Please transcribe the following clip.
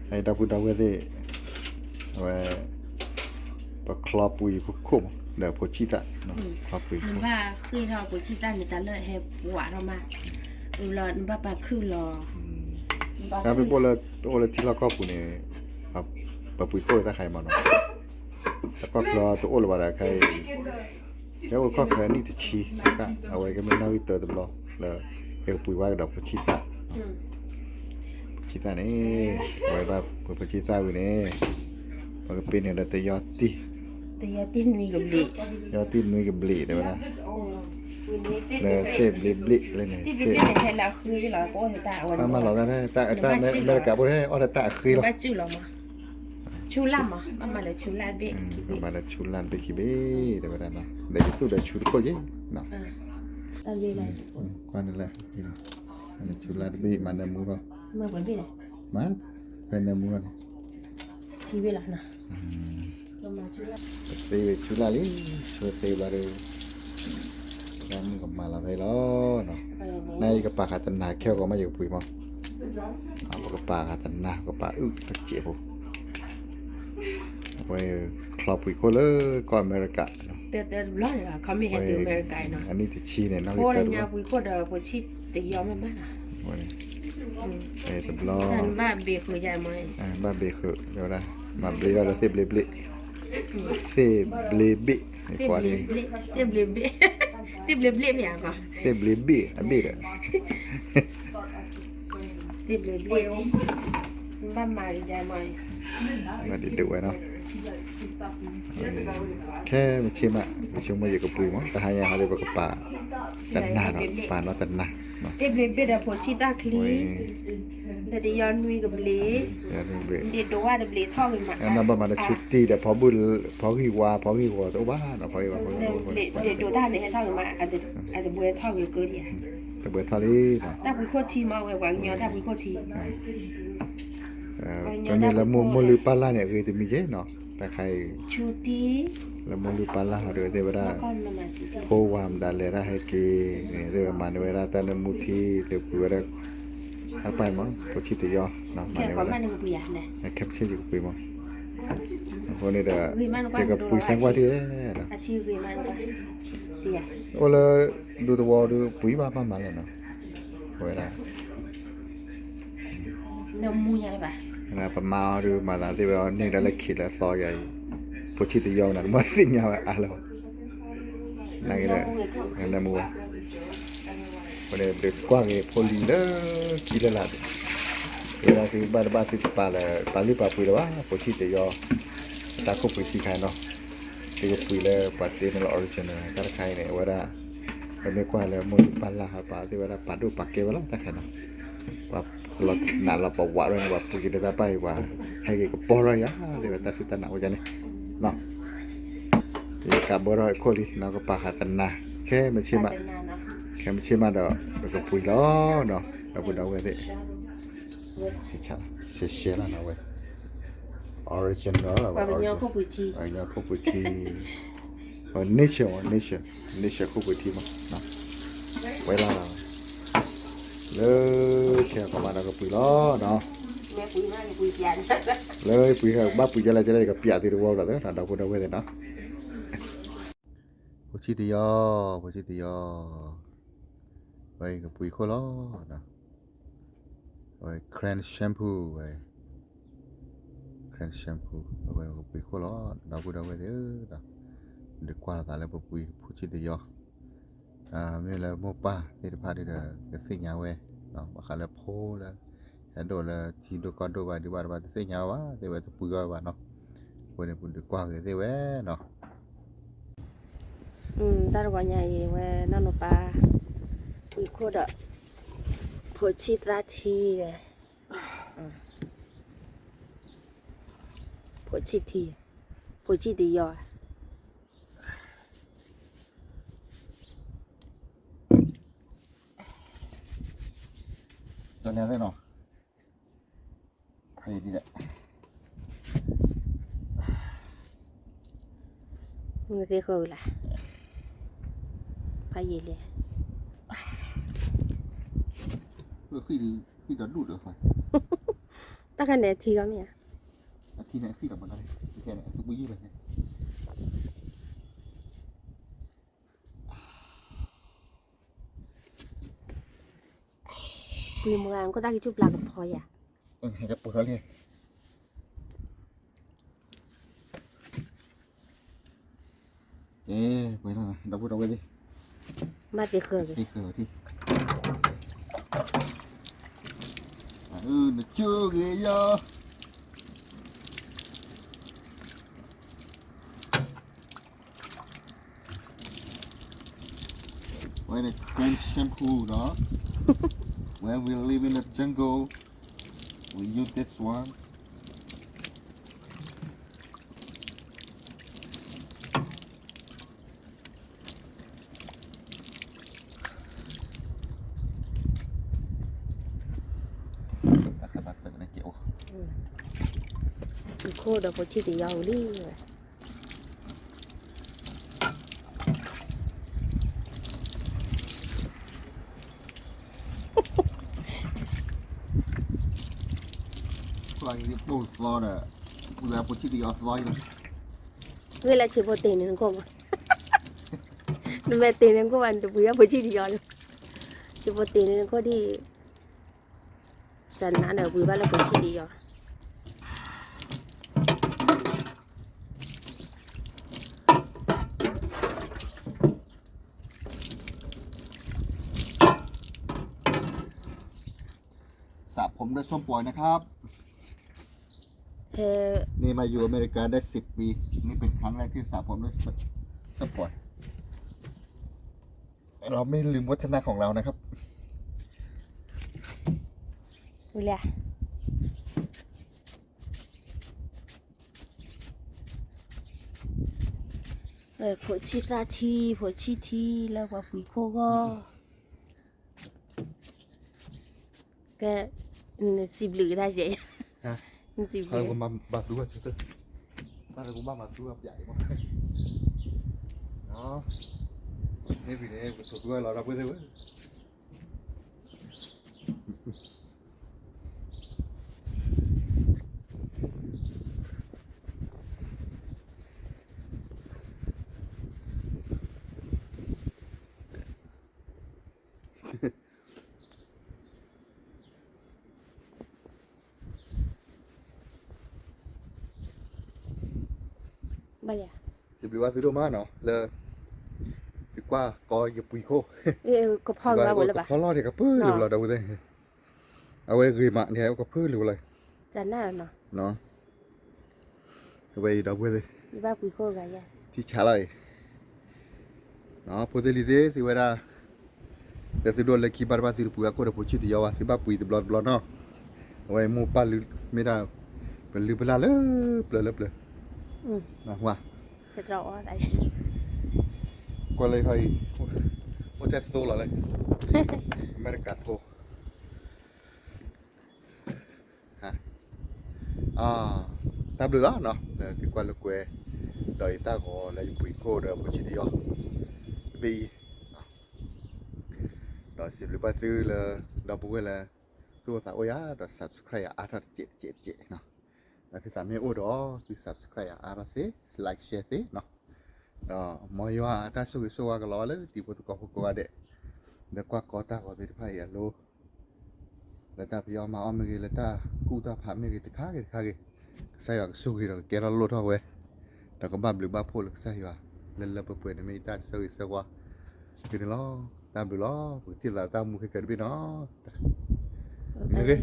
ဒီပုၢ်ဒီဝဲၢ်သ့ၣ်, အဝဲ ပချီပှံၤခိၣ်မး ဒီးဖိဆံးသၣ်, ချီပှံၤခိၣ်, နဘၣ်ဃ့ၢ်ထီၣ်ဖိဆံးသၣ်န့ၣ် တၢ်လၢဟဲပှၤထီၣ်မး, လီၤနဘၣ်ပာ်ခုၣ်လီၤ, တၢ်မ့ၢ်ပအိၣ်လၢထံလီၢ်ကီၢ်ပူၤန့ၣ်, ပပှံၤခိၣ်လၢတၢ်ခါအံၤမးနီၤ, တၢ်ကီၢ်ချၢတအိၣ်လၢၤဘၣ်ဒီးခဲအံၤ ဟဲအိၣ်ခီၣ်ချၢနံၣ်တဆံ, အဝဲကမ့ၢ်နီၣ်ဂံၢ်တၢတဘျီ, လၢ ဟဲကပှံၤဝဲကဒီးဖိဆံးသၣ်, ဆံးသၣ်န့ၣ်, အဝဲဘၣ်ပှံၤဖိဆံးသၣ်ဝံၤန့ၣ်, ပကပ့ၤန့ၢ်ဒီးတယီတံၢ်, တယီတံၢ်နွံကဘျံး, ယီတံၢ်နွံကဘျံးတဲဝဲဒၣ်, လၢသ့ၣ်ဘျ့ဘျ့လၢန့ၣ်, ဘၣ်မၤလီၤတၢ်, တၢ်အမဲရကၤဖိဟဲအီၣ်ဒီးတၢ်အဃ့လီၤ, ဆူလၢ်မး, ဘၣ်မၤလၢဆူလၢ်တဘ့ၣ်ခံဘ့ၣ်, တဲဝဲဒၣ်, ဒီးယသူၣ်ဒီးဆူတခိၣ်က့ၤ, ကွၢ်န့ၣ်လၢ, ဆူလၢ်တဘ့ၣ် မၤနၢမူထီၣ်, မၤ, ဖဲနၢမူထီၣ်န့ၣ်, သ့ဝဲဆူလၢ်လံ, ဆူသ့ဘျီဒီး, တၢ်မုၣ်ကမၤလီၤဖဲလီၤ, နယကပာ်ဃာ်တနၤခဲဂီၤမးယကပှံၤမး, ပကပာ်ဃာ်တနၤ ကပာ်အုၣ်တစဲးဖိ အဝဲ ချီပှံၤခိၣ်လၢကီၢ်အမဲရကၤ, အနံၣ်တဆံန့ၣ် နီၣ်ဂံၢ်တၢတဘျီ, တဘျီ, ဘၣ်ဘ့ၣ်ဃုာ်ယၤမး, ဘၣ်ဘ့ၣ်ဃုာ်, မၤဘျ့ထီၣ်ဒီးသ့ၣ်ဘျ့ဘ့ၣ်, သ့ၣ်ဘျ့ဘ့ၣ်, သ့ၣ်ဘျ့ဘ့ၣ်, သ့ၣ်ဘျ့ဘ့ၣ်အဘ့ၣ်ဒီး သ့ၣ်ဘျ့ဘ့ၣ်, ဘၣ်မၤဒ်ဝဲနီၤ, ခဲမုၢ်ဆ့ၣ်မး ယဆိကမိၣ်ယကပှံၤမး တဟါညါဟီဒီး ပကပာ်တနၤဒီး ပာ်နီၣ်တနၤ, သ့ၣ်ဘျ့ဘ့ၣ်ဒီးဖိဆံးသၣ်ချံ, ဒီးတယီနွံကဘျံး, ဒ့ၣ်ဒိးဝဲတဘျံးထီၣ်ဂ့ၤမး, နဘၣ်မၤလၢဆူတံၢ်ဒီး ဖီဂံၢ်ဝါ ဖီဂံၢ်ဝါတအိၣ်ဘၣ်နီၤ, ဖီဂံၢ်ဝါ ဒ့ၣ်ဒိးတၢ်န့ၣ်ဟဲထီၣ်ဂ့ၤမး, အတဘှဲထီၣ်ဂ့ၤကၢဒံးဧါ, တဘှဲထီၣ်လံ, တၢ်ပှံၤခိၣ်ထံမးဝဲ ပှၤကညီတၢ်ပှံၤခိၣ်ထံ, ပမ့ၢ်လၢမိၢ်လုၢ်ပၢ်လၢ်န့ၣ် အဂ့ၤတမံၤက့ၤနီၤ, တၢ်ခါအံၤ, လၢမိၢ်လုၢ်ပၢ်လၢ်ဟီဒီး သ့ၣ်ဝဲဒၣ်, ဖိဝၤမတၤလဲၤတၢ်ဟဲက့ၤန့ၣ် သ့ၣ်ဝဲမၤန့ၢ်ဝဲဒၣ်တၢ်နၢမူထံ သ့ၣ်ပှံၤဝဲဒၣ်, အပၢ်မး ဖိဆံးတယီ, မၤန့ၢ်ဝဲဒၣ်, ခဲမုၢ်ဆ့ၣ်ယကပှံၤမး, အဃိန့ၣ်ဒီး, ယကပှံၤစၢ်ကွၢ်ထံၣ်, အိၣ်လၢ, ဒူသဝီဒုးပှံၤဘၣ် ဘၣ်မၤလဲၣ်နီၤ, ဝဲဒၣ် ပမါအီၤဒုး မၤသးသ့ၣ်ဝဲအီၤန့ၢ်ဒီးလၢခံးလၢအသီယၤအံၤ, ဖိဆံးတယီနၤ တမ့ၢ်သ့ၣ်ညါဝဲအါလၢၤဘၣ်, နက, နမူဝဲ, ဝဲဒၣ်ဒုးကွၢ်က့ၤဖိလံၤလၢခံလၢလာ်, ဝဲဒၣ်သုဘၣ်တဘၣ်သုတပာ်လၢ ပာ်လုၢ်ပာ်ပှ့ၤလၢၤဘၣ် ဖိဆံးတယီ, တၢ်ခိၣ်ပှံၤထံခါအံၤနီၤ, သုကပှံၤလၢပှၤတ့န့ၢ်လၢ original တၢ်တခါအံၤန့ၣ် အဝဲဒၣ်, ပမ့ၢ်ကွၢ်လၢမိၢ်လုၢ်ပၢ်လၢ်ဟီပာ်သ့ၣ်ဝဲဒၣ်ပာ်ဒိၣ်ပာ်ကဲဝဲလီၤတၢ်ခါနီၤ, ပှၤကလီၤနးလီၤပဝးရဲၣ်န့ၣ် ပှၤပှံၤက့ၤတၢ်တၢ်ပၢ်အံၤ ပှၤဟဲက့ၤကပီၤထီၣ်ယၤ, သ့ၣ်ဝဲတၢ်စူၢ်တၢ်နာ်အိၣ်ယၤန့ၣ်, ယကးဘၢထီၣ်အခိၣ်လံနီၤ ကပာ်ဃာ်တနၤ, ခဲမုၢ်ဆ့ၣ်မး, ခဲမုၢ်ဆ့ၣ်မးဒီး ပကပှံၤလီၤနီၤ ဒီပုၢ်ဒီဝဲၢ်သ့ၣ်, ရှဲရှဲလီၤနီၤဝဲ, original လီၤ, ပှၤကညီခိၣ်ပှံၤထံ, nature, nature, nature ခိၣ်ပှံၤထံမး, ဝဲလီၤ, လၢဆဲးကမၤဒီးကပှံၤလီၤနီၤ, လၢပှံၤဘၣ်ပှံၤကလဲၣ်ကလဲၣ် ယကပျးသုတဝီဒီးသၢ ဒီပုၢ်ဒီဝဲၢ်သ့ၣ်နီၤ, ဖိဆံးတယီ, ဖိဆံးတယီ, ဝဲအံၤကပှံၤခိၣ်လီၤ, အဝဲ Clean Shampoo ဝဲ, Clean Shampoo အဝဲကပှံၤခိၣ်လီၤ ဒီပုၢ်ဒီဝဲၢ်သ့ၣ်ဧၢ, ဒုးကွၢ်လိာ်သးလၢပပှံၤဖိဆံးတယီ, မ့ၢ်လၢမိၢ်ပၢ်သ့ၣ်တဖၣ်ဒီး ကသ့ၣ်ညါဝဲ, ဘၣ်ဃးလၢဖိလၢ ဟဲဒိၣ်လၢထံဒိၣ်ကီၢ်ဒိၣ်ဘၣ်ဒံးဘၣ်တဘၣ် တသ့ၣ်ညါဝဲဘၣ် သ့ၣ်ဝဲတပှံၤအီၤဘၣ်နီၤ, အဃိန့ၣ် ပဒုးကွၢ်က့ၤသ့ၣ်ဝဲနီၤ တၢ်တဂီၤညါအံၤ ဝဲနီၢ်နီၢ်ပၢ် ပှံၤခိၣ်ဒီး ဖိဆံးသၣ်ထံ, ဖိဆံးထံ, ဖိဆံးတယီ, ဒီးန့ၣ်သ့ၣ်နီၤ, ဖးယံာ်ဒ်လဲၣ်, မ့ၢ်သ့ၣ်ဃီဝံၤလၢ်, ဖးယံာ်လဲၣ်, ဃံဒီးဒူၣ်ဒီး, တၢ်ခါန့ၣ်အထံဂီၢ်မ့ၢ်ဧါ, အထံန့ၣ်အဃံလီၤမးလီၤ, ခဲန့ၣ်အသူပယုၢ်လီၤန့ၣ်, ပှ့ၤမုၢ်ဂၤ နခိၣ်သၣ်ကံၢ်ဆူၣ်ပျၢ်ကဖီယၤ, ဟဲကပှ့ၤထီၣ်လံ ကဲ, ပှဲၤလီၤ, ဒီပုၢ်ဒီဝဲၢ်သ့ၣ်, ဘၣ်သ့ဃၢၤဂ့ၤ, သ့ဃၢၤထံၣ်, နကၠိဂ့ၤယီၤ, ဝဲန့ၣ် French shampoo နီၤ, when we live in the jungle, we use this one. ခိၣ်ဒီးဖိဆံၣ်တယီၤဝံၤလံ, သီဒီး, ဂ့ၢ်လၢဆံးဖိတ့ၢ်န့ၣ်နခိၣ်မး, နမ့ၢ်တ့ၢ်န့ၣ်နခိၣ်ဘၣ် နတပှ့ၤဘၣ်ဖိဆံၣ်တယီၤလၢ, ဆံးဖိတ့ၢ်န့ၣ်နခိၣ်ဒ် တၢ်နါဒီးပှ့ၤဘၣ်လၢဖိဆံၣ်တယီၤ สระผมด้วยส้มป่อยนะครับ เอ่อ นี่มาอยู่อเมริกาได้สิบปี นี่เป็นครั้งแรกที่สระผมด้วยส้มป่อย เราไม่ลืมวัฒนธรรมของเรานะครับ ဖိဆံၣ်သၣ်ထံ ဖိဆံၣ်ထံလၢပှၤပှ့ၤခိၣ်ဂီၢ် ကဲ, နစံးဘျုးကဒါယဲ, နစံးဘျုး, ဘၣ်သူဘၣ်သူ, ဘၣ်သူဘၣ်မၤသူဘၣ်ပျးအံၤမး, မ့ၢ်ဝံၤန့ၣ် ပဆိးသူဝဲလီၤဒီပုၢ်ဝဲၢ်သ့ၣ်ဧၢ ဘၣ်ယၤ, စံးဘျုးဘၣ်သုဒိၣ်မးနီၤ လၢ သုကွၢ်ကီယပှ့ၤခိၣ်, ကဖီလီၤဝဲလၢဘၣ်, ကဖီလီၤန့ၣ် ကဖုလၢာ်လီၤဒီးဝဲသ့ၣ်, အဝဲဂ့ၤမးန့ၣ် ကဖုလၢာ်လီၤ, တၢ်နၢ်နီၤ အဝဲအံၤဒီပုၢ်ဝဲၢ်သ့ၣ်, ယဘၣ်ပှ့ၤခိၣ်ဂၤယဲ, ထံဆးလီၤအံၤ, ဖိသ့ၣ်လံၤသ့ၣ် သုဝဲဒၣ်, လၢသုဒိၣ်လၢခံဘၣ်တဘၣ်သုတပှ့ၤအခိၣ်ဒီးဖိဆံၣ်တယီၤဘၣ် သုဘၣ်ပှ့ၤတဘျီတဘျီနီၤ, အဝဲမိၢ်ပၢ်လုၢ်မ့ၢ်ဒၣ်, ပလုၢ်ပလၢ်လၢပျၢၤလၢပျၢၤ, ကွၢ်လၢဟီအံၤ, အိၣ်ထဲသိလီၤလၢ, အမဲရကၤသိ တၢ်ဘျုးလီၤနီၤ လၢသုကွၢ်လိာ်ကွဲ ဒီးယတၢ်ဂီၤလၢယပှ့ၤခိၣ်ဒီးဖိဆံၣ်တယီၤ တဘ့ၣ်အံၤ, ဒီးစံးဘျုးဘၣ်သုလၢ ဒီပုၢ်ဝဲၢ်လၢ သူၣ်အိၣ်သးအိၣ်ယၤ ဒီး subscribe ယၤအါထီၣ်တစဲးတစဲးတစဲးနီၤ, ဒီးသုသးမ့ၢ်အိၣ်ဒီး သု subscribe ယၤအါထီၣ်သ့ like share သ့နီၤ, ဒီးမ်ယွၤအတၢ်ဆိၣ်ဂ့ၤဆိၣ်ဝါကလီၤလၢတံၤဖိသကိးဖိကိးဂၤဒဲး, လၢကွၢ်ကီတၢ်ဂီၤသ့ၣ်တဖၣ်အံၤအလိၤ လၢတၢ်ဖံးအီၣ်မၤအီၣ်မ့ၢ်ဂ့ၤ လၢတၢ်ကူၣ်တၢ်ဖးမ့ၢ်ဂ့ၤ တခါဂ့ၤတခါဂ့ၤ, ကစၢ်ယွၤကဆိၣ်ဂ့ၤဒီးကကဲထီၣ်လိၣ်ထီၣ်ဝဲ, ဒီးကဘၣ်ဘျုးဘၣ်ဖှိၣ်လၢကစၢ်ယွၤ, လၢလၢပှဲၤပှဲၤန့ၣ်မ့ၢ်ယတၢ်ဆၢဂ့ၤဆၢဝါ, ဒ်န့ၣ်လီၤ, တၢ်ဘျုးလီၤ, ပကထံၣ်သးတၢ်မူခဲကၢတဘ့ၣ်နီၤ, မ့ၢ်ဂ့ၤ